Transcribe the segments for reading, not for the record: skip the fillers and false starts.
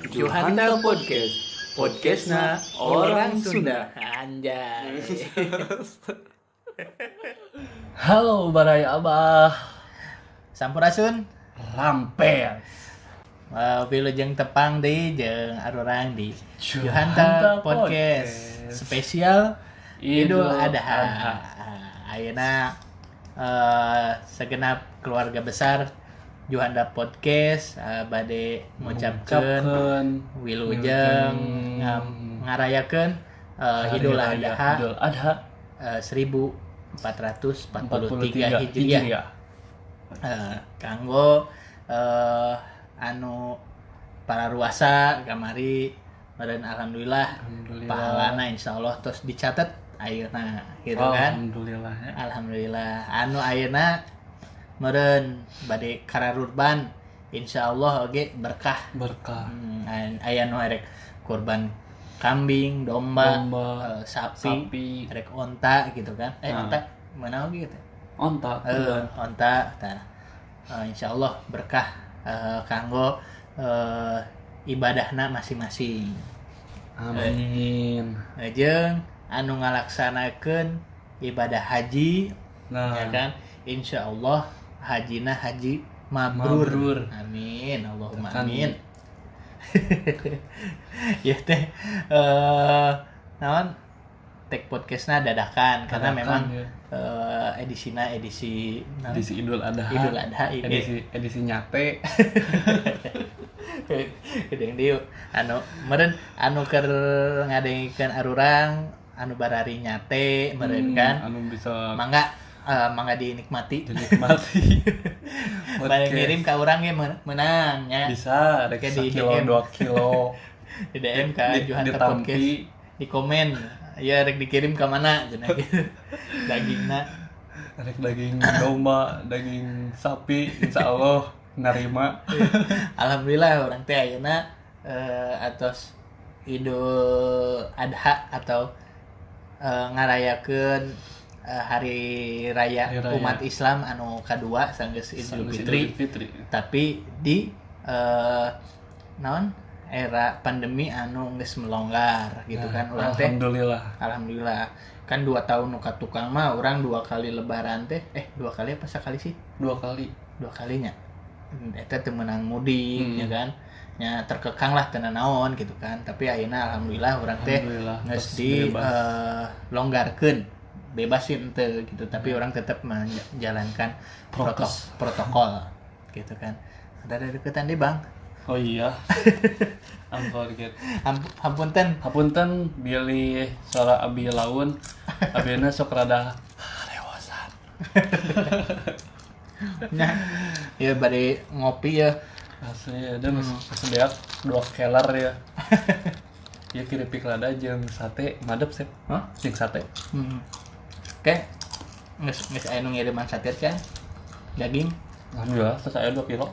Juhanta Podcast, podcastna orang Sunda. Anjay. Halo Baraya Abah. Sampurasun. Rampes. Wilujeng tepang deui jeung arurang di Juhanta Juhanta Podcast Podcast. spesial Idul Idul Adha. Adha. Ayeuna segenap keluarga besar Juhanta Podcast bade ngucapkeun Ngucapkeun wilujeng ngarayakeun Idul Hari Raya Adha Idul Adha 1443 Hijriah. Kanggo anu para ruasa kamari meureun alhamdulillah, Alhamdulillah. pahalana insyaallah terus dicatat ayeuna gitu kan. Alhamdulillah ya. Alhamdulillah anu ayeuna meureun bade kararurban insyaallah oge berkah. Berkah. Aya nu erek kurban kambing, domba, Domba, sapi, sapi. erek onta gitu kan. Nah. Onta mana oge gitu. Onta. Kurban. Onta tah. Insyaallah berkah kanggo ibadahna masing-masing. Amin. Jeung anu ngalaksanakeun ibadah haji Nah, ya kan, insyaallah hajina haji mabrur. Mabrur. Amin, Allahumma Tekan. amin. Ya teh naon take podcastna dadakan karena Dadakan, memang ya. Edisina edisi naon? Edisi Idul Adha. Idul Adha ieu. Edisi edisi nyate. Gedeng dieu anu meureun anu keur ngadengikeun arurang anu barari nyate meureun kan. Anu bisa Mangga mangga dinikmati. dinikmati. Bade Podcast. ngirim ka urang ge meunang nya. Bisa rek Kayak di sekilo DM. 2 kilo. Di DM ka Juhanta ditampi. Podcast. Di komen. Ya rek dikirim ka mana cenah gitu. Dagingna. Rek daging domba, daging sapi, insya Allah nerima. Alhamdulillah orang teh ayeuna atos Idul Adha atau ngarayakeun hari raya Hari raya. umat Islam anu kadua sanggeus Idul Sanggeus Fitri. Idul Fitri. Tapi di naon era pandemi anu geus melonggar gitu Nah, kan urang teh. Alhamdulillah. Alhamdulillah kan 2 tahun nu ka tukang mah urang 2 kali lebaran teh 2 kali apa sekali sih? 2 kali. 2 kalinya. Eta teu meunang mudik Hmm. ya kan. Nya terkekang lah teu naon gitu kan. Tapi ayeuna alhamdulillah urang teh Alhamdulillah, geus tos di bebas. longgarkeun. Bebas sih ente gitu, tapi orang tetap menjalankan Prokes. protokol gitu kan. Ada deketan deh, Bang. Oh iya. I'm forget. Hapunten. Hapunten bilih suara abi laun. Abina sok rada rewasan. Nah, ya bade ngopi ya. Asli ada geus beak 2 keler ya. Ya kiripik lada jeung sate madep sep. Hah? Jeung sate. Oke. Geus geus aya nu ngiriman sate kan. Daging. Alhamdulillah terus aya 2 kilo.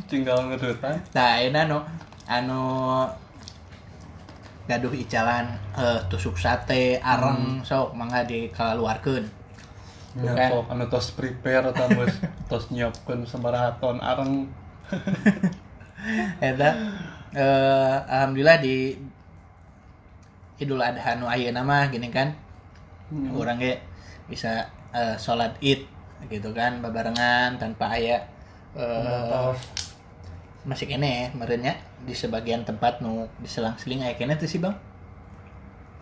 Tinggal ngedutan. Nah, ayeuna anu gaduh icalan tusuk sate, areng sok mangga dikalaluarkeun. Ya, Bukan. sok anu tos prepare atau geus tos nyiapkeun sabaraha ton areng. Eta alhamdulillah di Idul Adha nu ayeuna mah gini kan. Urang ge bisa sholat Id gitu kan babarengan tanpa aya masih kene meureun nya di sebagian tempat nu diselang-seling aya kene teh sih Bang.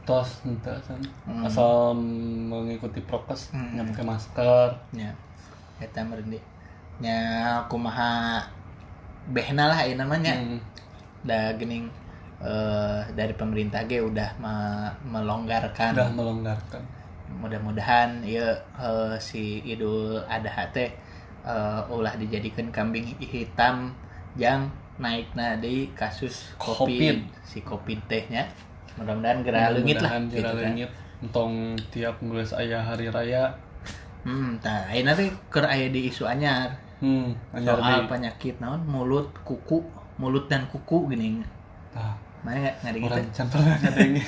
Tos henteu san. Asal mengikuti prokes, nya pakai masker. Nya. Eta meureun di. Nya kumaha behna lah ayeuna mah nya. Da geuning dari pemerintah ge udah melonggarkan. Udah melonggarkan. Mudah-mudahan ieu si Idul Adha teh ulah dijadikan kambing hitam jang naikna deui kasus COVID. Covid. Si Covid teh nya. Mudah-mudahan geura leungit lah Mudah-mudahan gitu geura kan. leungit. Entong tiap geus aya hari raya. Tah ayeuna teh keur aya di isu anyar. Anyar Soal deui. penyakit naon mulut kuku, mulut dan kuku gini. Tah, Mana nggak ngadi gitu? urang can pernah ngadenge.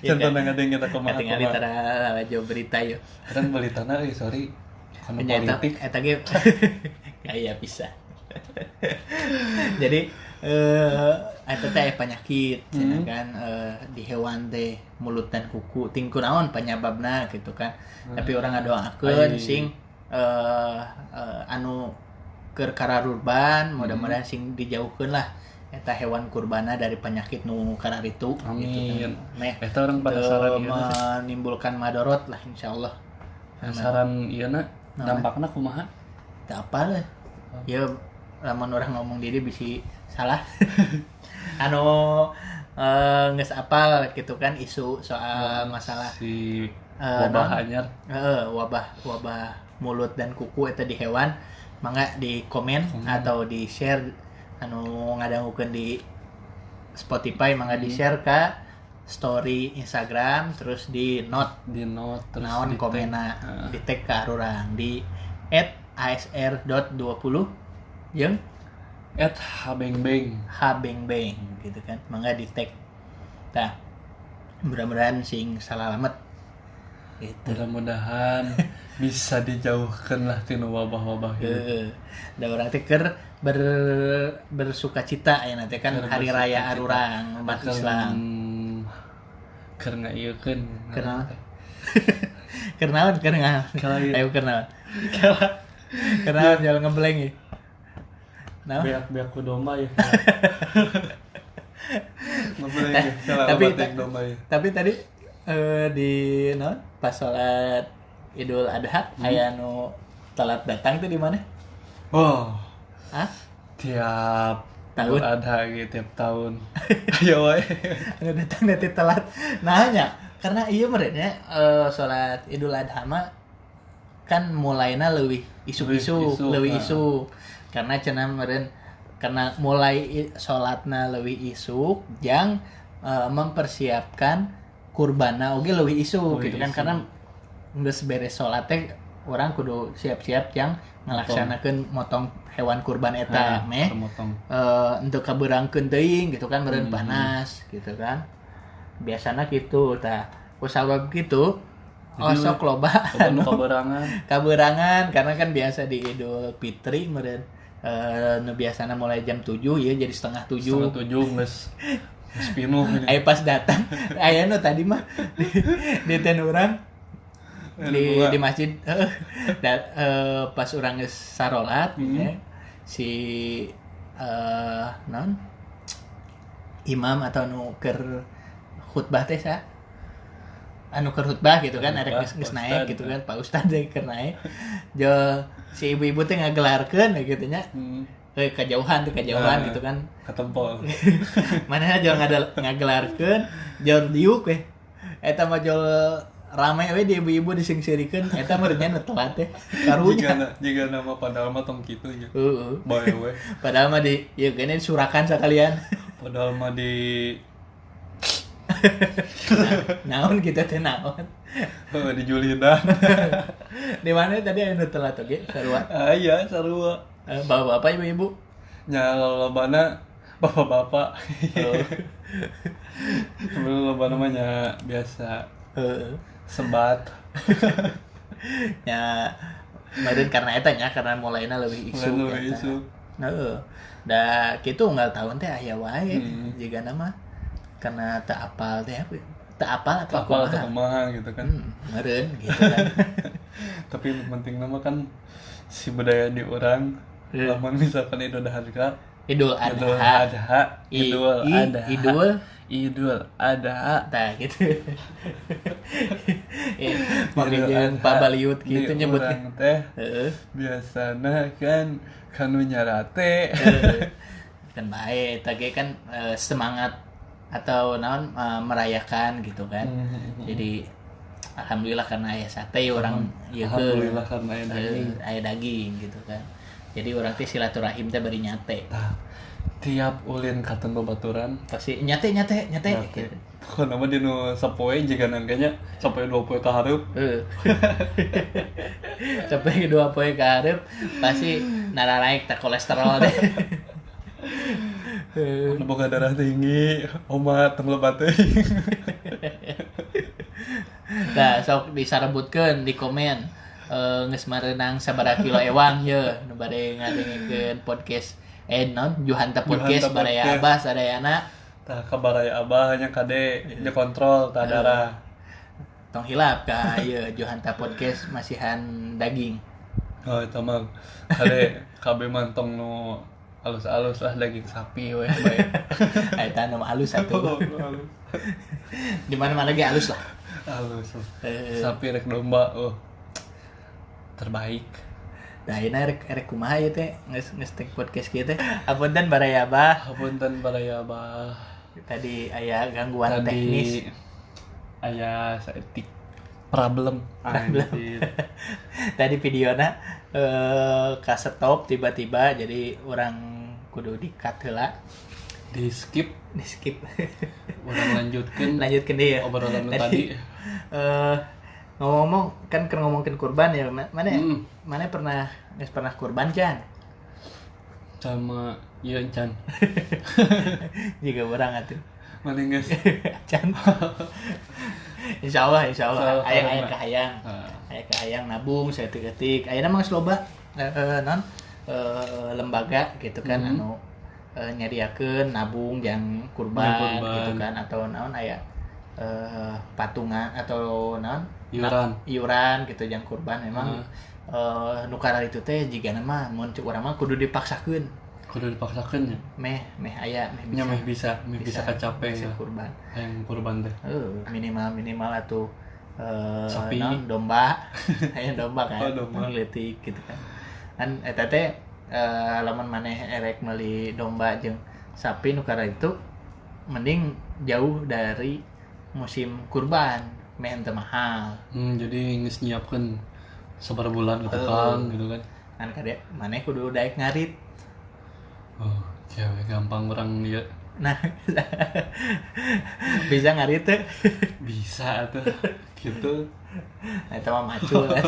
Iya Can kan? pernah ngadenge eta kumaha Katingali kumaha. tara lalajo berita yuk. Urang beli tanah euy, sorry. Karena Nya eta politik. eta ge gaya bisa. Jadi eta teh penyakit cenah kan di hewan teh mulut dan kuku ting kunaon penyebabna gitu kan. Tapi orang ngadoakeun sing anu keur kararurban mudah-mudahan sing dijauhkeun lah eta hewan kurbana dari penyakit nu kararitu. Amin. Gitu kan. Meh eta orang penasaran ieu menimbulkan madorot lah insyaallah. Penasaran ieu na dampakna kumaha? Teu apal. Ya lamun orang ngomong diri bisi salah. Anu geus apal gitu kan isu soal masalah si wabah anyar. Wabah mulut dan kuku eta di hewan. Mangga di komen atau di share anu ngadangukeun di Spotify, mangga di share ke story Instagram, terus di note terus naon komenna di tag ka urang di @asr.20 jeung @hbengbeng hbengbeng gitu kan, mangga di tag. Tah, mudah-mudahan sing salamet gitu. Mudah-mudahan bisa dijauhkan lah tinu wabah-wabah gitu. Da urang teh keur bersukacita ya nanti kan hari raya arurang umat Islam. Keur ngaieukeun. Keur naon? Keur naon? Ayo keur naon? Keur naon jalan ngebleng ya. Naon? Beak-beak ku domba ya. Ngebleng ya. Domba ya. Tapi tadi di naon pas sholat Idul Adha aya nu telat datang tuh di mana? Oh. Hah? Tiap tahun Idul Adha gitu, tiap tahun. Ayo wae. Anu datang nanti telat. Nanya karena iya merenya sholat Idul Adha mah kan mulaina leuwih isuk-isuk, leuwih isuk. Karena cenah meureun karena mulai sholatna leuwih isuk jang mempersiapkan kurbana oge leuwih isuk gitu kan, karena geus beres sholat teh orang kudu siap-siap yang ngalaksanakeun motong hewan kurban eta meh untuk kabeurangkeun teuing gitu kan meureun panas gitu kan. Biasana kitu tah kusabab kitu osok loba anu kabeurangan karena kan biasa di Idul Fitri meureun nu biasana mulai jam 7 ya jadi 6:30. 6:30 geus pinuh. Ayo pas datang aya nu tadi mah di ten urang di masjid pas urang geus sarolat ya, si non imam atau nu keur khutbah teh sa anu keur khutbah gitu kan arek geus naik gitu kan Pak Ustad teh keur naik jo si ibu-ibu teh ngagelarkeun gitu nya. Kejauhan tuh kejauhan gitu kan ketempol mana jol ngagelarkeun jol diuk we eta mah jol rame we di ibu-ibu disingseurikeun eta mah nya nu telat teh karunya jiga nama padahal mah tong kitu nya heeh bae we padahal mah di ieu geuning surakan sakalian padahal mah di naon kita teh naon di Julidan di mana tadi anu telat oge sarua iya sarua bapak-bapak ibu-ibu nya lolobana bapak-bapak. Sebelum lolobana mah nya biasa sebat nya meureun karena eta nya karena mulaina leuwih isu leuwih isu heeh da kitu unggal tahun teh aya wae jigana mah karena teu apal teh teu apal atau kumaha gitu kan meureun gitu kan. Tapi penting nama kan si budaya di orang lamun misalkan Idul Adha Idul Adha tah gitu. Make jeung pabaliut gitu nyebutnya teh biasana kan kanu nyarate kan bae eta ge kan semangat atau naon merayakan gitu kan. Jadi alhamdulillah karena aya sate orang ieu alhamdulillah karena aya daging. Aya daging gitu kan. Jadi orang teh silaturahim teh bari nyate. Tah, tiap ulin katen babaturan pasti nyate gitu. Pokona mah dinu sapoe jiga nangkanya sapoe 2 poe ka hareup. Heeh. Sapoe 2 poe ka hareup pasti nararaek tah kolesterol teh. Anu boga darah tinggi, omat tong lebat teuing. Nah, sok disarebutkeun di komen. geus mareunang sabaraha kilo ewang ye nu bade ngadengekeun podcast non Juhanta Podcast baraya Abah sadayana. Tah ka baraya Abah nya kade nya kontrol tah darah. Tong hilap ka ieu Juhanta Podcast masihan daging. Oh eta mah kade kabeh mantong nu alus-alus lah daging sapi weh bae. Eta nu alus atuh. Di mana-mana ge alus lah. Alus. Sapi rek domba oh. Terbaik. Nah, ini rek kumaha ieu teh geus tag podcast kieu teh. Hapunten baraya Abah. Hapunten baraya Abah. Tadi aya gangguan tadi teknis. Aya saeutik problem. Tadi videona ka stop tiba-tiba jadi orang kudu di-cut heula. Di skip. Urang lanjutkeun. Lanjutkeun deui ya. Obrolan tadi. Ngomong-ngomong kan keur ngomongkeun kurban ya, mana mana pernah geus pernah kurban can? Sama ieu can. Jiga urang atuh. Mana geus? Can. Insyaallah aya kahayang. Aya kahayang nabung saeutik-eutik. Ayeuna mah geus loba lembaga gitu kan anu nyadiakeun nabung jang kurban gitu kan atau naon aya patungan atau naon iuran gitu jang kurban memang nu kararitu teh jigana mah mun cek urang mah kudu dipaksakeun ya meh aya meh bisa kacape ya kurban hayang kurban teh minimal atuh sapi naon domba hayang domba kan leutik gitu kan kan eta teh lamun maneh erek meuli domba jeung sapi nu kararitu mending jauh dari musim kurban meh teu mahal. Jadi geus nyiapkeun sabaraha bulan ke tukang gitu kan. Kan kade maneh kudu daek ngarit. Oh, cewek gampang urang ieu. Nah, bisa ngarit teh? Bisa atuh. Gitu. Nah, eta mah macul kan.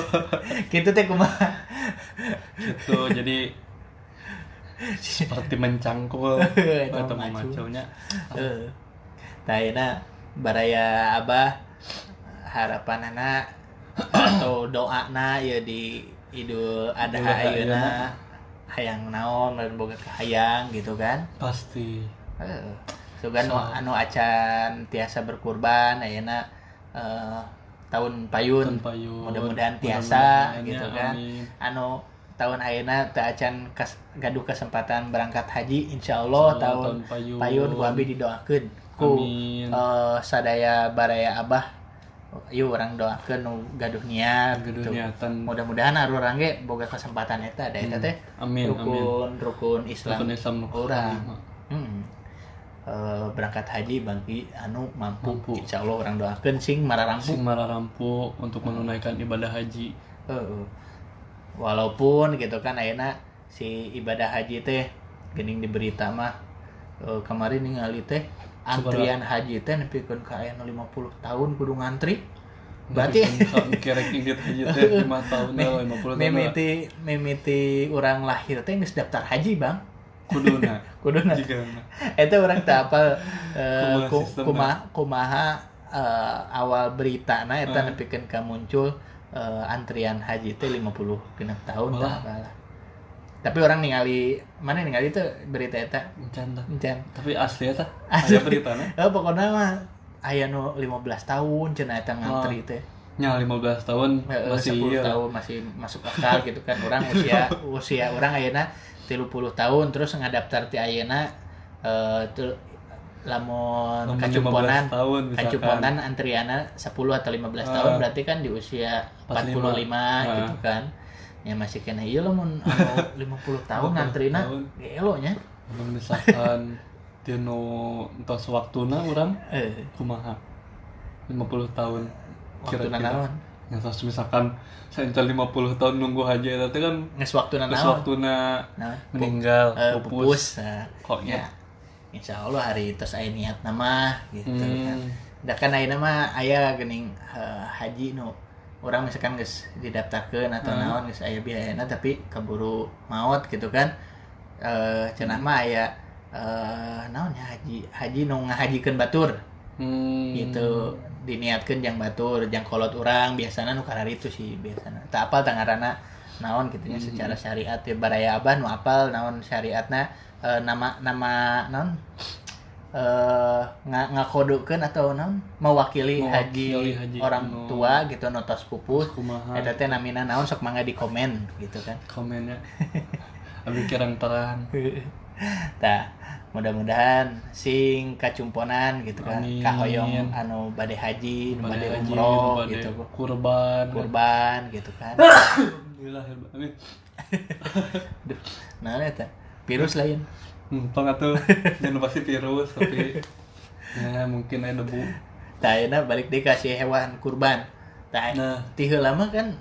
Kitu teh kumaha? Gitu, jadi seperti mencangkul atau maculnya. Heeh. Tah ayeuna baraya Abah harapanana atau doana ya di Idul Adha ayeuna hayang naon dan boga kahayang gitu kan pasti. Sugan anu acan tiasa berkurban ayeuna tahun payun mudah-mudahan tiasa gitu kan. Amin. Anu tahun ayeuna teu acan gaduh kesempatan berangkat haji insyaallah tahun payun ku abi didoakeun ku sadaya baraya Abah yuk orang doakeun nu gaduh niat gaduh gitu. Niatan mudah-mudahan arurang ge boga kesempatan eta da eta teh amin, rukun Islam urang. Berangkat haji bagi anu mampu. Insyaallah urang doakeun sing mararampu untuk menunaikan ibadah haji. Walaupun gitu kan ayeuna si ibadah haji teh geuning di berita mah kemarin ningali teh antrian haji teh nepikeun ka aya 50 tahun kudu ngantri. Berarti kerek inget haji teh 5 tahun lah 50 tahun. Mimiti urang lahir teh geus daftar haji, Bang. Kuduna. Kuduna. Eta urang teu apal kumaha awal beritana eta nepikeun ka muncul antrian haji teh 56 tahun tah apalah. Tapi orang ningali mana ningali tuh berita eta? Encan tah. Encan. Tapi asli eta? Aya beritana? Pokokna mah aya nu 15 tahun cenah eta ngantri teh. Nya 15 tahun masih 10 tahun masih masuk akal gitu kan. Orang usia orang ayeuna 30 tahun terus ngadaftar ti ayeuna lamun kacumponan antriana 10 atau 15 tahun berarti kan di usia 45 gitu kan. Ya masih kena ieu lamun anu 50 tahun ngantrina gelo nya. Lamun misalkan dino entos waktuna urang kumaha 50 tahun waktuna naon? Ya tos misalkan saencan 50 tahun nunggu haji eta teh kan geus waktuna naon? Geus waktuna meninggal pupus. Kok ya. Insyaallah hari tos aya niatna mah gitu kan. Da kan ayeuna mah aya geuning haji nu orang misalkan geus didaftarkeun atau naon geus aya biayana tapi kaburu maot gitu kan. Cenah mah aya naon nya haji nu ngahajikeun batur. Gitu. Diniatkeun jang batur, jang kolot urang biasana nu kararitu sih biasana. Teu apal tah ngaranna naon kitu nya secara syariat ya baraya abah nu apal naon syariatna nama naon ngakodokeun atau naon mewakili haji orang tua gitu nu tos pupus eta teh namina naon sok mangga di komen gitu kan. Komennya. Abi kirang terang. Tah, mudah-mudahan sing kacumponan gitu kan. Amin. Kahoyong anu bade haji, nu bade umroh gitu, kurban gitu kan. Alhamdulillah amin. Duh, nah eta virus lain. Tong atuh jangan pasti virus tapi ya mungkin aya debu. Tah ayeuna balik deui ka si hewan kurban. Tah nah, ti heula mah kan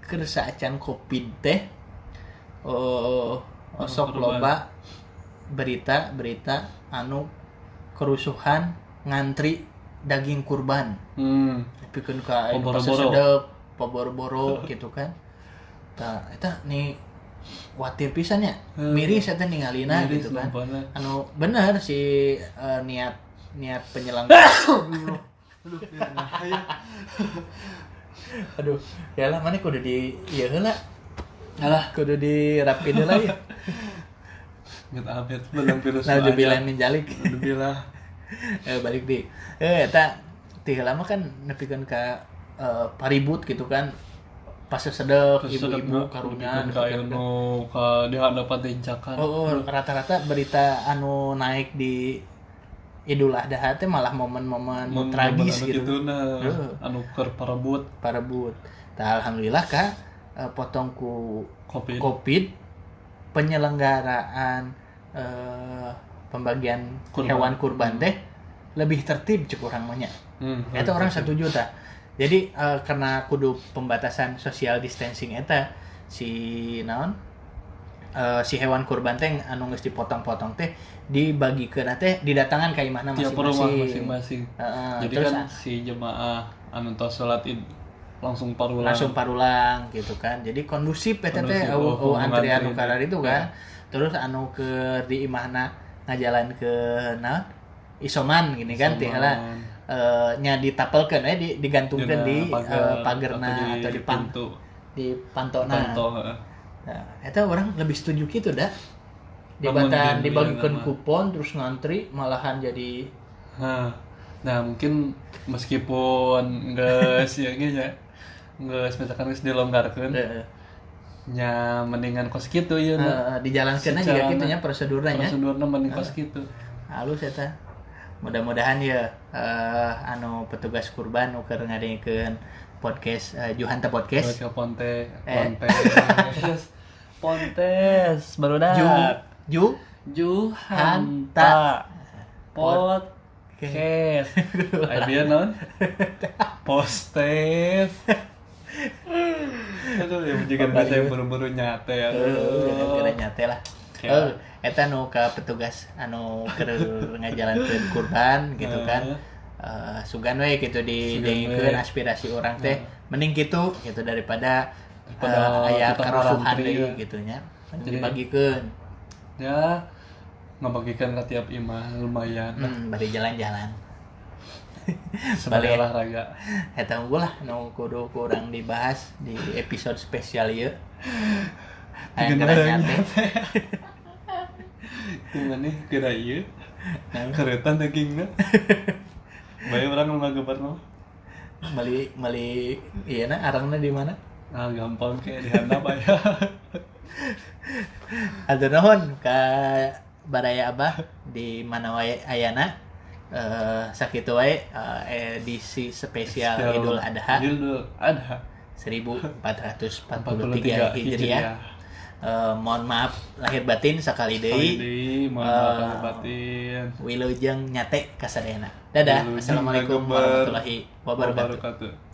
keur saacan Covid teh osok loba berita-berita anu kerusuhan ngantri daging kurban. Pikeun ka anu pasedep, paboro-boro gitu kan. Tah eta nih watir pisan nya. Miris eta ningalina gitu kan. Anu bener si niat penyelenggara. Aduh, ya. Aduh, yalah mana kudu di ieu heula. Alah, kudu dirapin heula ya. Amit belum virus. Nauzubillah min dzalik. Nauzubillah. Balik di. Eta ti heula mah kan nepikeun ka paribut gitu kan. Pas sesedep ibu-ibu karunya ka anu ka di hadapan tincakan. Oh, rata-rata berita anu naik di Idul Adha teh malah momen-momen tragis gitu. Nah, anu keur parebut. Parebut. Tah alhamdulillah ka potong ku Covid penyelenggaraan pembagian kurban. Hewan kurban teh lebih tertib cek urang mah nya. Eta orang setuju tah. Jadi karena kudu pembatasan social distancing eta si naon si hewan kurban teh anu geus dipotong-potong teh dibagikeun teh didatangan ka imahna masing-masing. Masing-masing. Jadi terus, kan si jemaah anu tos salat Id langsung parulang gitu kan. Jadi kondusif eta teh eueuh antrian nu kararitu kan. Terus anu keur di imahna ngajalan ke naon isoman gini kan teh heula nya ditapelkeun we digantungkeun di pagerna atau di pintu di pantona. Nah, eta orang lebih setuju gitu dah. Dibatan dibagikeun kupon terus ngantri malahan jadi Nah, mungkin meskipun geus ieu ge nya geus misalkan geus dilonggarkeun. Nya mendingan kos kitu ieu na. Dijalankeun juga kitu nya prosedurna nya. Prosedurna mending kos kitu. Halus eta. Mudah-mudahan ya anu petugas kurban nu keur ngadengkeun podcast Juhanta Podcast. Ponte Pontes barudak. Juhanta Podcast. Aya naon? Postes. Aduh, ya juga bahasa yang buru-buru nyate ya. Gara-gara nyate lah. Eta nu ka petugas anu keur ngajalankeun kurban gitu kan. Sugan we gitu didengekeun aspirasi orang teh. Mending kitu gitu daripada aya kerusuhan deui gitu nya. Jadi dibagikeun. Ya, ngabagikan ke tiap imah lumayan. Bari jalan-jalan. Sebagai olahraga. Eta unggul lah nu kudu kurang dibahas di episode spesial ieu. Hayang geura nyate. Itu maneh geura ieu. Keretan dagingna. Bae urang nu ngagebar mah. Meuli ieu na arangna di mana? Ah gampang kayak di handap aya. Atur nuhun ka baraya abah di mana wae ayana. Sakitu wae edisi spesial Idul Adha. Idul Adha 1443 Hijriah. Mohon maaf lahir batin sakali deui. Mohon maaf lahir batin. Wilujeng nyate kasadayana. Dadah. Assalamualaikum warahmatullahi wabarakatuh.